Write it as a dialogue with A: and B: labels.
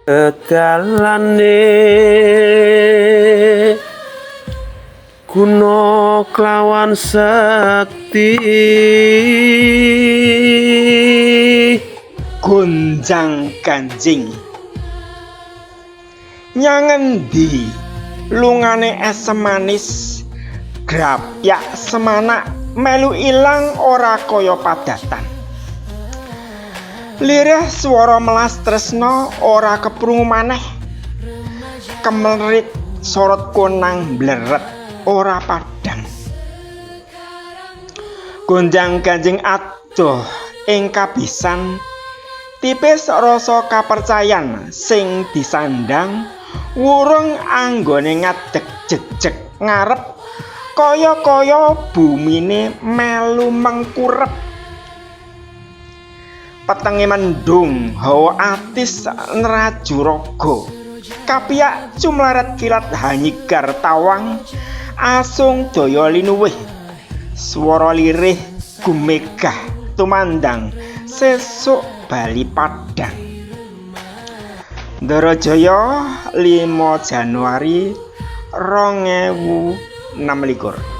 A: Dalane guna klawan sekti.
B: Gonjang ganjing. Nyang endi lungane esem manis, grapyak semanak melu ilang ora kaya padatan. Lirih swara melas tresna ora keprungu maneh. Kemerit sorot konang bleret ora padhang. Gonjang ganjing adoh ing kabisan, tipis rasa kapercayan sing disandang wurung anggone ngadeg jejeg ngarep kaya-kaya bumine melu mengkurep. Petenge mendung, hawa atis nraju raga. Kapiyak cumlaret kilat hanyigar tawang, asung daya linuwih. Swara lirih gumegah tumandang sesuk bali padhang. Ndarajaya 5 Januari 2026.